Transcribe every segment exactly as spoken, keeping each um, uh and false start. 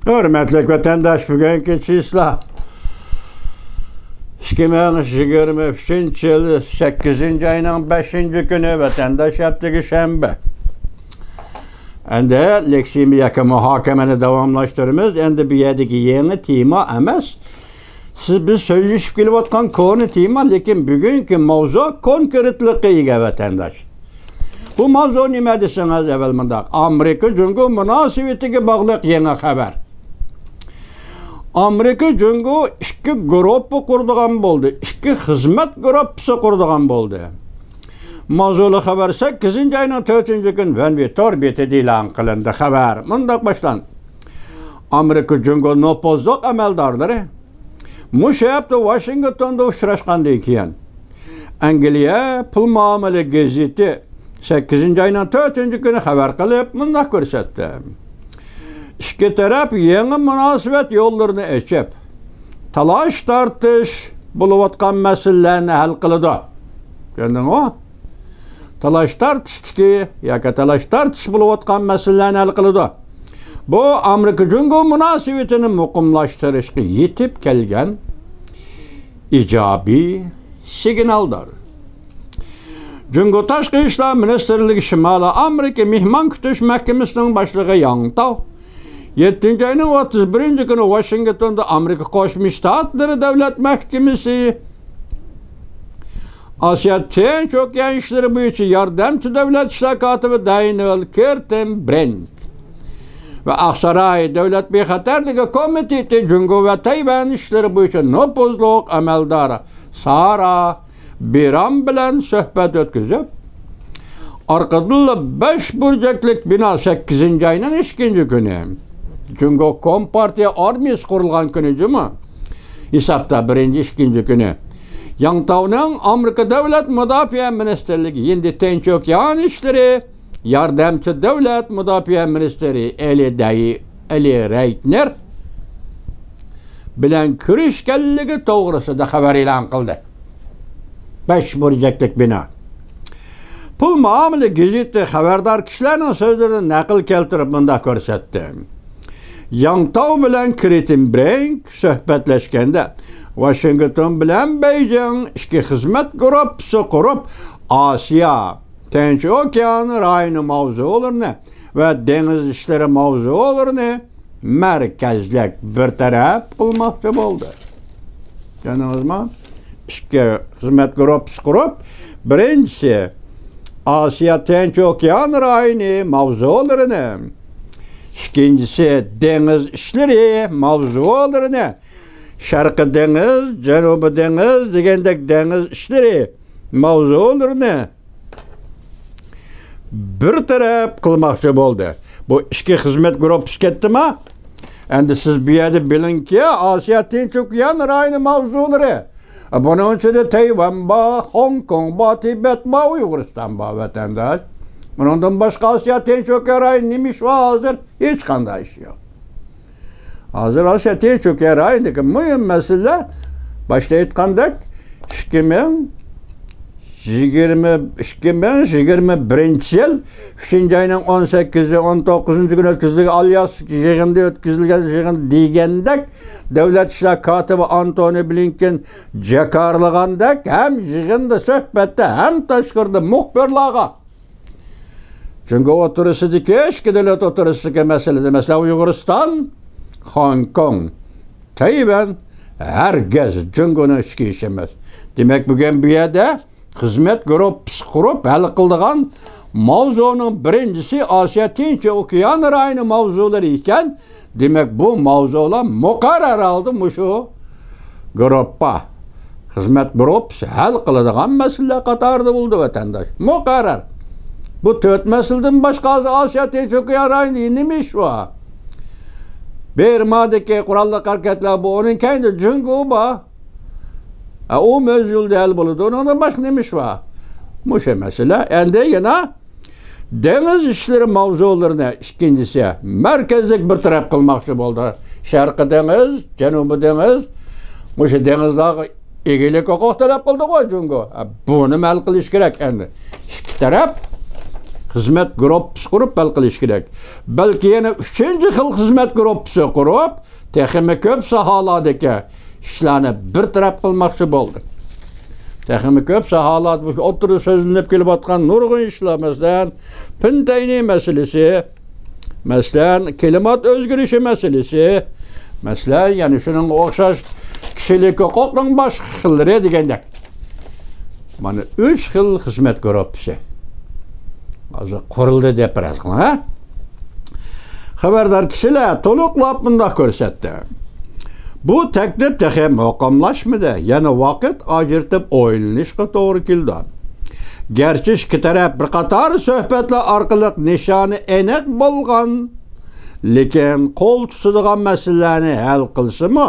ھۆرمەتلىك ۋەتەنداش، بۈگۈنكى چىسلا ئىككى مىڭ يىگىرمە ئۈچىنچى يىل سەككىزىنچى ئاينىڭ بەشىنچى كۈنى، ۋەتەنداش، ھەپتىگە شەنبە. ئەمدى لېكسىيە ياكى مۇھاكىمىنى داۋاملاشتۇرىمىز. ئەمدى بۇ يەردىكى يېڭى تېما ئەمەس. سىز، بىز سۆزلىشىپ كېلىۋاتقان كونا تېما، لېكىن بۈگۈنكى ماۋزۇ كونكرېتلىققا ئىگە، ۋەتەنداش. بۇ ماۋزۇ نېمە دېسىڭىز، ئەۋۋەل مۇنداق، ئامېرىكا جۇڭگو مۇناسىۋىتىگە باغلىق يېڭى خەۋەر. ئامېرىكا جۇڭگو ئىككى گۇرۇپپا قۇرىدىغان بولدى، ئىككى خىزمەت گۇرۇپپىسى قۇرىدىغان بولدى. ماۋزۇلۇق خەۋەر سەككىزىنچى ئاينىڭ تۆتىنچى كۈنى ۋەنۋى تور بېتىدە ئېلان قىلىندى. خەۋەر مۇنداق باشلاندى. ئامېرىكا جۇڭگو نوپۇزلۇق ئەمەلدارلىرى مۇشۇ ھەپتە ۋاشىنگتوندا ئۇچراشقاندىن كېيىن، ئەنگلىيە پۇل مۇئامىلە گېزىتى سەككىزىنچى ئاينىڭ تۆتىنچى كۈنى خەۋەر قىلىپ، مۇنداق كۆرسەتتى. ئىككى تەرەپ يېڭى مۇناسىۋەت يوللىرىنى ئېچىپ، تالاش-تارتىش بولۇۋاتقان مەسىلىلەرنى ھەل قىلىدۇ. كۆردۈڭغۇ؟ تالاش-تارتىشتىكى ياكى تالاش-تارتىش بولۇۋاتقان مەسىلىلەرنى ھەل قىلىدۇ. بۇ ئامېرىكا جۇڭگو مۇناسىۋىتىنى مۇقىملاشتۇرۇشقا يېتىپ كەلگەن ئىجابىي سىگنالدۇر. جۇڭگو تاشقى ئىشلار مىنىستىرلىكى شىمالىي ئامېرىكا مېھمان كۈتۈش مەھكىمىسىنىڭ باشلىقى ياڭ تاۋ يەتتىنچى ئاينىڭ ئوتتۇز بىرىنچى كۈنى ۋاشىنگتوندا ئامېرىكا قوشما شتاتلىرى دۆلەت مەھكىمىسى ئاسىيا تىنچ ئوكيان ئىشلىرى بويىچە ياردەمچى دۆلەت ئىشلار كاتىپى دانىيېل كىرتېنبرېنگ ۋە ئاقساراي دۆلەت بىخەتەرلىكى كومىتېتى جۇڭگو ۋە تەيۋەن ئىشلىرى بويىچە نوپۇزلۇق ئەمەلدار سارا بىرام بىلەن سۆھبەت ئۆتكۈزۈپ، ئارقىدىنلا بەش بۇرجەكلىك بىنا سەككىزىنچى ئاينىڭ ئىككىنچى كۈنى جۇڭگو كومپارتىيە ئارمىيىسى قۇرۇلغان كۈنى جۇمۇ ھېسابتا بىرىنچى، ئىككىنچى كۈنى ياڭ تاۋنىڭ ئامېرىكا دۆلەت مۇداپىئە مىنىستىرلىكى ھىندى تىنچ ئوكيان ئىشلىرى ياردەمچى دۆلەت مۇداپىئە مىنىستىرى ئېلى دەي، ئېلى رەيتنېر بىلەن كۆرۈشكەنلىكى توغرىسىدا خەۋەر ئېلان قىلدى. بەش بۇرجەكلىك بىنا. پۇل مۇئامىلە گېزىتى خەۋەردار كىشىلەرنىڭ سۆزلىرىنى نەقىل كەلتۈرۈپ مۇنداق كۆرسەتتى. ياڭ تاۋ بىلەن كىرتېنبرېنگ سۆھبەتلەشكەندە، ۋاشىنگتون بىلەن بېيجىڭ ئىككى خىزمەت گۇرۇپپىسى قۇرۇپ، ئاسىيا، تىنچ ئوكيان رايونى ماۋزۇلىرىنى ۋە دېڭىز ئىشلىرى ماۋزۇلىرىنى مەركەزلىك بىر تەرەپ قىلماقچى بولدى. چۈشەندىڭىزمۇ؟ ئىككى خىزمەت گۇرۇپپىسى قۇرۇپ، بىرىنچىسى ئاسىيا تىنچ ئوكيان رايونى ماۋزۇلىرىنى، ئىككىنچىسى دېڭىز ئىشلىرى ماۋزۇلىرىنى، شەرقىي دېڭىز، جەنۇبىي دېڭىز دېگەندەك دېڭىز ئىشلىرى ماۋزۇلىرىنى بىر تەرەپ قىلماقچى بولدى. بۇ ئىككى خىزمەت گۇرۇپپىسى كەتتىما؟ ئەمدى سىز بۇ يەردە بىلىڭكى، ئاسىيا تىنچ ئوكيان رايونى ماۋزۇلىرى. بۇنىڭ ئىچىدە تەيۋەن بار، خوڭكوڭ بار، تىبەت بار، ئۇيغۇرىستان بار، ۋەتەنداش. بۇنىڭدىن باشقا ئاسىيا تىنچ ئوكيان رايونى نېمە ئىش بار ھازىر؟ ھېچقانداق ئىش يوق. ھازىر ئاسىيا تىنچ ئوكيان رايونىدىكى مۇھىم مەسىلىلەر، باشتا ئېيتقاندەك، ئىككى مىڭ يىگىرمە، ئىككى مىڭ يىگىرمە بىرىنچى يىل ئۈچىنچى ئاينىڭ ئون سەككىزى، ئون توققۇزىنچى كۈنى ئۆتكۈزۈلگەن ئالياسكا يىغىنىدا ئۆتكۈزۈلگەن يىغىن دېگەندەك، دۆلەت ئىشلار كاتىپى ئانتونى بلىنكېن جاكارلىغاندەك، ھەم يىغىندا، سۆھبەتتە، ھەم تاشقىرىدا مۇخبىرلارغا جۇڭگو ئوتتۇرىسىدىكى، ئىككى دۆلەت ئوتتۇرىسىدىكى مەسىلىدە، مەسىلەن، ئۇيغۇرىستان، خوڭكوڭ، تەيۋەن ھەرگىز جۇڭگونىڭ ئىچكى ئىشى ئەمەس. دېمەك، بۈگۈن بۇ يەردە خىزمەت گۇرۇپپىسى قۇرۇپ ھەل قىلىدىغان ماۋزۇنىڭ بىرىنچىسى ئاسىيا تىنچ ئوكيان رايونى ماۋزۇلىرى ئىكەن. دېمەك، بۇ ماۋزۇلار مۇقەررەر ھالدا مۇشۇ گۇرۇپپا، خىزمەت گۇرۇپپىسى ھەل قىلىدىغان مەسىلىلەر قاتارىدا بولىدۇ، ۋەتەنداش. مۇقەررەر. بۇ تۆت مەسىلىدىن باشقا ھازىر ئاسىيا تىنچ ئوكيان رايونىدا نېمە ئىش بار؟ بىرمادىكى قوراللىق ھەرىكەتلەر بار، ئۇنىڭ كەينىدە جۇڭگو بار. ئە، ئۇ مەزگىلدە ھەل بولىدۇ. ئۇنىڭدىن باشقا نېمە ئىش بار؟ مۇشۇ مەسىلە. ئەمدى يەنە دېڭىز ئىشلىرى ماۋزۇلىرىنى ئىككىنچىسى مەركەزلىك بىر تەرەپ قىلماقچى بولدى. شەرقىي دېڭىز، جەنۇبىي دېڭىز، مۇشۇ دېڭىزلارغا ئىگىلىك ھوقۇق تەلەپ قىلدىغۇ جۇڭگو. ئە، بۇنى ھەل قىلىش كېرەك ئەمدى. ئىككى تەرەپ خىزمەت گۇرۇپپىسى قۇرۇپ ھەل قىلىش كېرەك. بەلكى يەنە ئۈچىنچى خىل خىزمەت گۇرۇپپىسى قۇرۇپ، تېخىمۇ كۆپ ساھەلەردىكى ئىشلارنى بىر تەرەپ قىلماقچى بولدى. تېخىمۇ كۆپ ساھەلەردە مۇشۇ ئوتتۇرىدا سۆزلىنىپ كېلىۋاتقان نۇرغۇن ئىشلار، مەسىلەن، پىنتەينى مەسىلىسى، مەسىلەن، كىلىمات ئۆزگىرىشى مەسىلىسى، مەسىلەن، يەنە شۇنىڭغا ئوخشاش كىشىلىك ھوقۇقنىڭ باشقا خىللىرى دېگەندەك. مانا ئۈچ خىل خىزمەت گۇرۇپپىسى. ھازىر قۇرۇلدى دەپ پەرەز قىلىڭ، ھە؟ خەۋەردار كىشىلەر تولۇقلاپ مۇنداق كۆرسەتتى. بۇ تەكلىپ تېخى مۇقىملاشمىدى. يەنە ۋاقىت ئاجرىتىپ ئويلىنىشقا توغرا كېلىدۇ. گەرچە ئىككى تەرەپ بىر قاتار سۆھبەتلەر ئارقىلىق نىشانى ئېنىق بولغان، لېكىن قول تۇتىدىغان مەسىلىلەرنى ھەل قىلسىمۇ،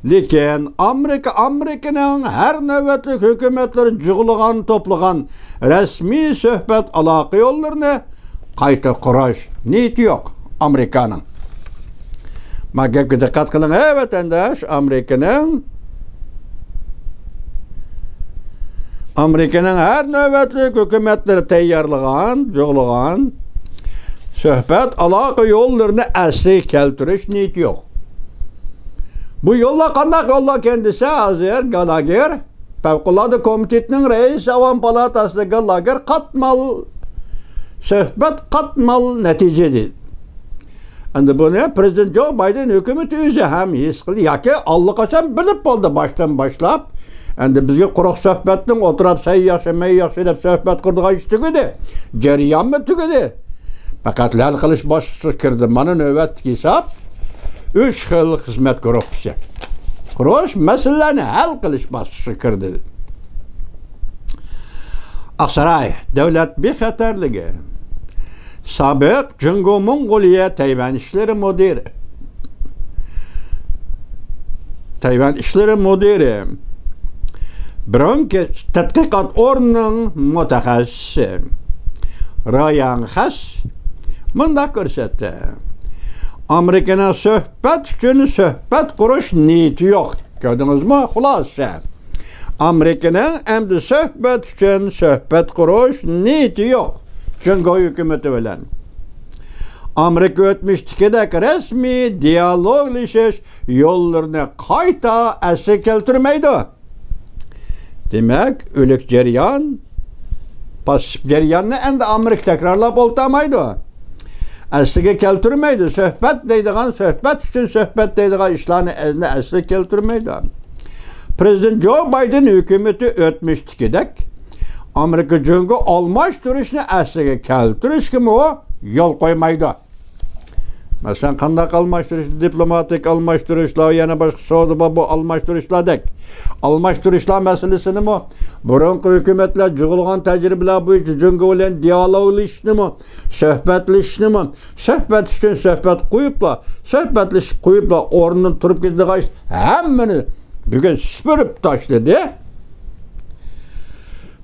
لېكىن ئامېرىكا، ئامېرىكىنىڭ ھەر نۆۋەتلىك ھۆكۈمەتلىرى جۇغلىغان، توپلىغان رەسمىي سۆھبەت ئالاقە يوللىرىنى قايتا قۇرۇش نىيىتى يوق ئامېرىكانىڭ. ما گەپكە دىققەت قىلىڭ، ھەي ۋەتەنداش، ئامېرىكىنىڭ، ئامېرىكىنىڭ ھەر نۆۋەتلىك ھۆكۈمەتلىرى تەييارلىغان، جۇغلىغان سۆھبەت ئالاقە يوللىرىنى ئەسلىگە كەلتۈرۈش نىيىتى يوق. بۇ يوللار قانداق يوللاركەن دېسە، ھازىر گالاگېر، پەۋقۇلئاددە كومىتېتنىڭ رەئىسى، ئاۋام پالاتاسىدا گالاگېر قاتمال، سۆھبەت قاتمال نەتىجە دېدى. ئەمدى بۇنى پىرېزىدېنت جو بايدېن ھۆكۈمىتى ئۆزى ھەم ھېس قىلدى ياكى ئاللىقاچان بىلىپ بولدى باشتىن باشلاپ. ئەمدى بىزگە قۇرۇق سۆھبەتنىڭ ئولتۇراپ سەن ياخشى، مەن ياخشى دەپ سۆھبەت قىلىدىغان ئىش تۈگىدى. جەريانمۇ تۈگىدى. پەقەت ھەل قىلىش باسقۇچىغا كىردى. مانا نۆۋەتتىكى ھېساب. ئۈچ خىل خىزمەت گۇرۇپپىسى قۇرۇش، مەسىلىلەرنى ھەل قىلىش باسقۇچىغا كىردى. ئاقساراي، دۆلەت بىخەتەرلىكى. سابىق جۇڭگو موڭغۇلىيە تەيۋەن ئىشلىرى مۇدىرى، تەيۋەن ئىشلىرى مۇدىرى، بۇرۇنقى تەتقىقات ئورنىنىڭ مۇتەخەسسىسى راياڭ خەس مۇنداق كۆرسەتتى. ئامېرىكىنىڭ سۆھبەت ئۈچۈن سۆھبەت قۇرۇش نىيىتى يوق. كۆردىڭىزمۇ؟ خۇلاسە. ئامېرىكىنىڭ ئەمدى سۆھبەت ئۈچۈن سۆھبەت قۇرۇش نىيىتى يوق. جۇڭگو ھۆكۈمىتى بىلەن ئامېرىكا ئۆتمۈشتىكىدەك رەسمىي دىيالوگلىشىش يوللىرىنى قايتا ئەسلىگە كەلتۈرمەيدۇ. دېمەك، ئۆلۈك جەريان، پاسسىپ جەرياننى ئەمدى ئامېرىكا تەكرارلاپ ئولتۇرمايدۇ. ئەسلىگە كەلتۈرمەيدۇ. سۆھبەت دەيدىغان، سۆھبەت ئۈچۈن سۆھبەت دەيدىغان ئىشلارنى ئەسلىگە كەلتۈرمەيدۇ. پىرېزىدېنت جو بايدېن ھۆكۈمىتى ئۆتمۈشتىكىدەك ئامېرىكا جۇڭگو ئالماشتۇرۇشنى ئەسلىگە كەلتۈرۈشكىمۇ يول قويمايدۇ. مەسىلەن، قانداق ئالماشتۇرۇش؟ دىپلوماتىك ئالماشتۇرۇشلار، يەنە باشقا سودا بار، بۇ ئالماشتۇرۇشلاردەك. ئالماشتۇرۇشلار مەسىلىسىنىمۇ، بۇرۇنقى ھۆكۈمەتلەر جۇغلىغان تەجرىبىلەر بويىچە جۇڭگو بىلەن دىيالوگلىشىشنىمۇ، سۆھبەتلىشىشنىمۇ، سۆھبەت ئۈچۈن سۆھبەت قويۇپلا، سۆھبەتلىشىپ قويۇپلا، ئورنىدىن تۇرۇپ كېتىدىغان ئىش، ھەممىنى بۈگۈن سۈپۈرۈپ تاشلىدى.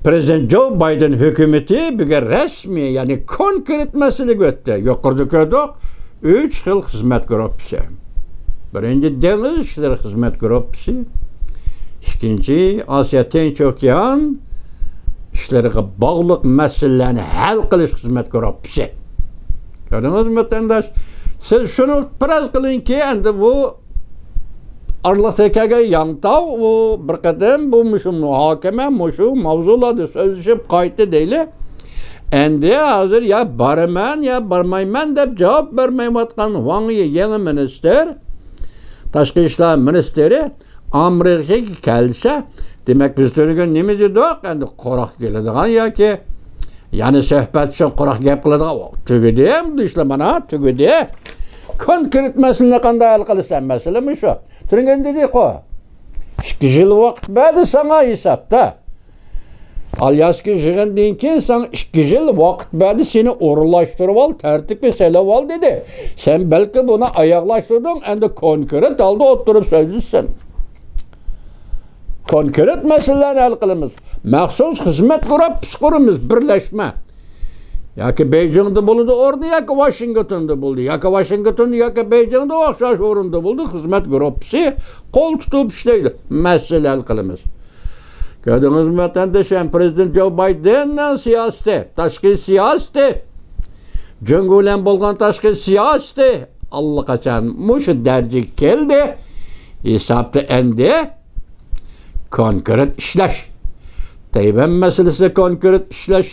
پىرېزىدېنت جو بايدېن ھۆكۈمىتى بۈگۈن رەسمىي، يەنى كونكرېت مەسىلىگە ئۆتتى. يۇقىرىدا كۆردۇق، ئۈچ خىل خىزمەت گۇرۇپپىسى. بىرىنچى، دېڭىز ئىشلىرى خىزمەت گۇرۇپپىسى. ئىككىنچى، ئاسىيا تىنچ ئوكيان ئىشلىرىغا باغلىق مەسىلىلەرنى ھەل قىلىش خىزمەت گۇرۇپپىسى. كۆردىڭىزمۇ، ۋەتەنداش؟ سىز شۇنى پەرەز قىلىڭكى، ئەمدى بۇ ئارىلىقتا كەلگەن ياڭتاۋ، ئۇ بىر قېتىم بۇ مۇشۇ مۇھاكىمە، مۇشۇ ماۋزۇلاردا سۆزلىشىپ قايتتى دەيلى. ئەمدى ھازىر يا بارىمەن، يا بارمايمەن دەپ جاۋاب بەرمەيۋاتقان ۋاڭ يى يېڭى مىنىستىر، تاشقى ئىشلار مىنىستىرى ئامېرىكىغا كەلسە، دېمەك، بىز تۈنۈگۈن نېمە دېدۇق؟ ئەمدى قۇرۇق كېلىدىغان ياكى يەنە سۆھبەت ئۈچۈن قۇرۇق گەپ قىلىدىغان، تۈگىدى ئەمدى ئىشلار، مانا، تۈگىدى. كونكرېت مەسىلىنى قانداق ھەل قىلىسەن؟ مەسىلە مۇشۇ. تۈنۈگۈن دېدىققۇ، ئىككى يىل ۋاقىت بەردى ساڭا ھېسابتا. ئالياسكا يىغىنىدىن كېيىن ساڭا ئىككى يىل ۋاقىت بەردى، سېنى ئورۇنلاشتۇرۇۋال، تەرتىپكە سېلىۋال دېدى. سەن بەلكى بۇنى ئاياغلاشتۇردۇڭ، ئەمدى كونكرېت ھالدا ئولتۇرۇپ سۆزلىسۇن. كونكرېت مەسىلىلەرنى ھەل قىلىمىز. مەخسۇس خىزمەت گۇرۇپپىسى قۇرىمىز، بىرلەشمە. ياكى بېيجىڭدا بولىدۇ ئورنى، ياكى ۋاشىنگتوندا بولىدۇ، ياكى ۋاشىنگتوندا، ياكى بېيجىڭدا ئوخشاش ئورۇندا بولىدۇ. خىزمەت گۇرۇپپىسى قول تۇتۇپ ئىشلەيدۇ. مەسىلە ھەل قىلىمىز. كۆردىڭىزمۇ، ۋەتەندىشىم، پىرېزىدېنت جو بايدېننىڭ سىياسىتى، تاشقى سىياسىتى، جۇڭگو بىلەن بولغان تاشقى سىياسىتى ئاللىقاچان مۇشۇ دەرىجىگە كەلدى. ھېسابتا ئەندى كونكرېت ئىشلەش. تەيۋەن مەسىلىسىدە كونكرېت ئىشلەش.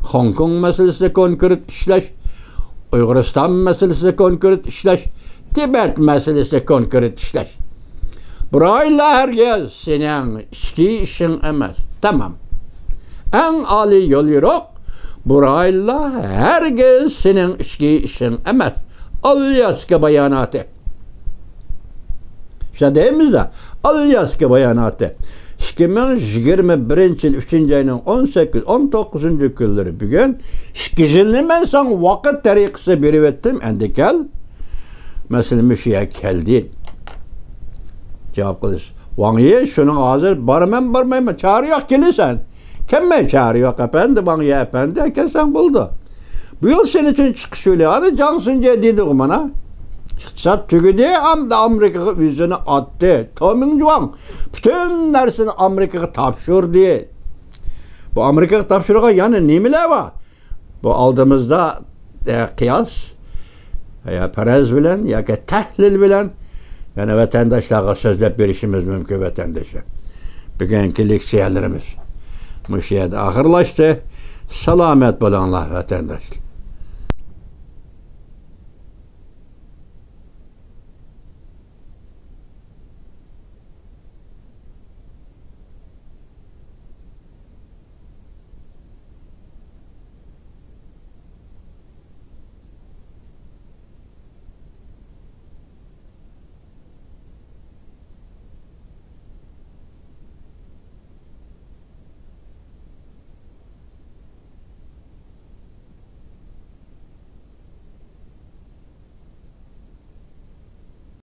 خوڭكوڭ مەسىلىسىدە كونكرېت ئىشلەش. ئۇيغۇرىستان مەسىلىسىدە كونكرېت ئىشلەش. تىبەت مەسىلىسىدە كونكرېت ئىشلەش. بۇ رايونلار ھەرگىز سېنىڭ ئىچكى ئىشىڭ ئەمەس. تامام. ئەڭ ئالىي يوليورۇق، بۇ رايونلار ھەرگىز سېنىڭ ئىچكى ئىشىڭ ئەمەس. ئالياسكا باياناتى. شۇنداق دەيمىز-دە، ئالياسكا باياناتى. ئىككى مىڭ يىگىرمە بىرىنچى يىل ئۈچىنچى ئاينىڭ ئون سەككىز، ئون توققۇزىنچى كۈنلىرى بۈگۈن ئىككى يىلنى مەن ساڭا ۋاقىت تەرىقىسى بېرىۋەتتىم، ئەندى كەل. مەسىلە مۇشۇ يەرگە كەلدى. جاۋاب قىلىش. ۋاڭ يى شۇنىڭ ھازىر بارىمەن، بارمايمەن، چارە يوق، كېلىسەن. كەلمەي چارە يوق، ئەپەندى، ۋاڭ يى ئەپەندى، كەلسەڭ بولدى. بۇ يىل سېنىڭ ئۈچۈن چىقىش يىلى. ئانا جاڭ سۈنجې دېدىغۇ مانا. ئىقتىساد تۈگىدى، ئەمدى ئامېرىكىغا ئۆزىنى ئاتتى. تو مىڭجۇاڭ پۈتۈن نەرسىنى ئامېرىكىغا تاپشۇردى. بۇ ئامېرىكىغا تاپشۇرغان يەنە نېمىلەر بار؟ بۇ ئالدىمىزدا، ئە، قىياس، يا پەرەز بىلەن ياكى تەھلىل بىلەن يەنە ۋەتەنداشلارغا سۆزلەپ بېرىشىمىز مۇمكىن، ۋەتەنداشلار. بۈگۈنكى لېكسىيەلىرىمىز مۇشۇ يەردە ئاخىرلاشتى. سالامەت بولۇڭلار، ۋەتەنداشلار.